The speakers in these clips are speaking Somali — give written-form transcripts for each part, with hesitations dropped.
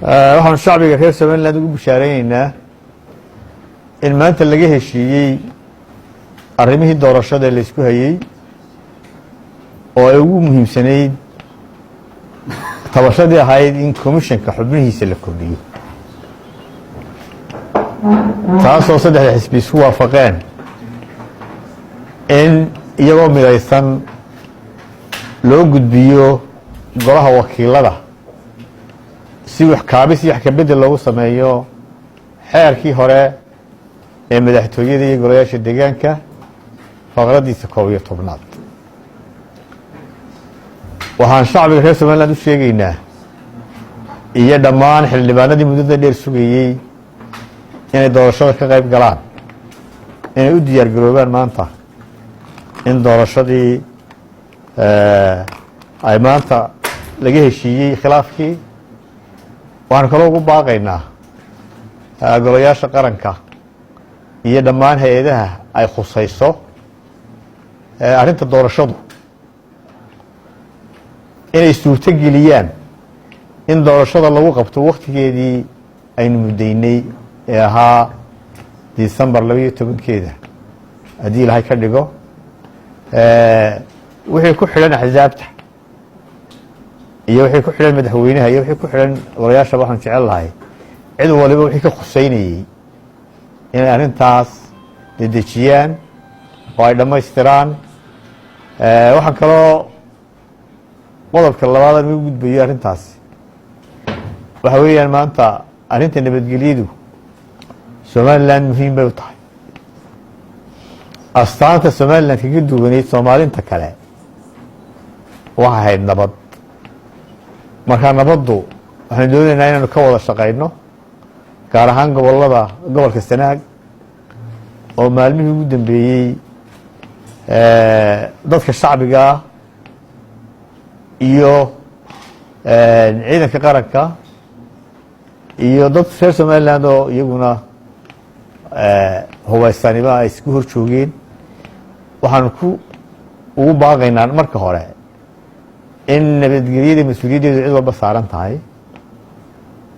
Waxaanu shacbiga reer Somaliland ugu bishaareyneyna in maanta laga heshiiyey arrimihii doorashada la isku hayey, oo ay ugu muhiimsanayd tabashadii ahayd in komishanka xubnihiisa la kordhiyo, taasoo saddexda xisbi isku waafaqeen in iyagoo midaysan loo gudbiyo golaha wakiilada si wax kaabis iyo wax kabedel loogu sameeyo xeerkii hore ee madaxtooyada iyo golayaasha deegaanka, faqradiisa 11aad. Waxaan shacbiga reer Somaliland u sheegaynaa iyo dhammaan xildhibaanadii muddada dheer sugayey inay doorashada ka qayb galaan inay u diyaar garoobaan maanta in doorashadii ay maanta laga heshiiyey khilaafkii. Waxaanu kaloo ugu baaqaynaa golayaasha qaranka iyo dhammaan hay-adaha ay khusayso arrinta doorashadu inay suurto geliyaan in doorashada lagu qabto waktigeedii aynu muddaynay ee ahaa December 12-keeda, haddii Ilaahay ka dhigo. Wixii ku xidhan axsaabta iyo wixii ku xidhan madaxweynaha iyo wixii ku xidhan golayaasha, waxaan jecel lahay cid waliba wixii ka khuseynayey inay arrintaas dedejiyaan oo ay dhammaystiraan. Waxaan kaloo qodobka labaad aan uga gudbayo arrintaasi waxa weeyaan, maanta arrinta nabadgelyadu Somaliland muhiim bay u tahay. Astaanta Somaliland kaga duwaneyd Soomaalinta kale waxay ahayd nabad. Markaa nabaddu waxaynu doonaynaa inaanu ka wada shaqayno, gaar ahaan gobolada, gobolka Sanaag oo maalmihii ugu dambeeyey dadka shacbiga ah iyo ciidanka qaranka iyo dad reer Somaliland oo iyaguna hubaysanima ay isku hor joogeen. Waxaanu ku ugu baaqaynaa marka hore in nabadgelyada mas-uuliyaddeedu cid walba saaran tahay,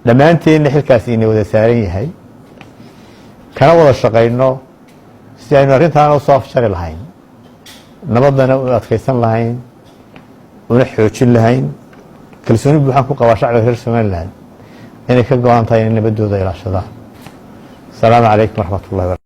dhammaanteenna xilkaasi ina wada saaran yahay, kana wada shaqayno si aynu arrintaana usoo afjari lahayn, nabaddana u adkaysan lahayn, una xoojin lahayn. Kalsooni buuxaan ku qabaa shacbiga reer Somaliland inay ka go-an tahay inay nabaddooda ilaashadaan. Asalaamu calaykum waraxmat ullahi.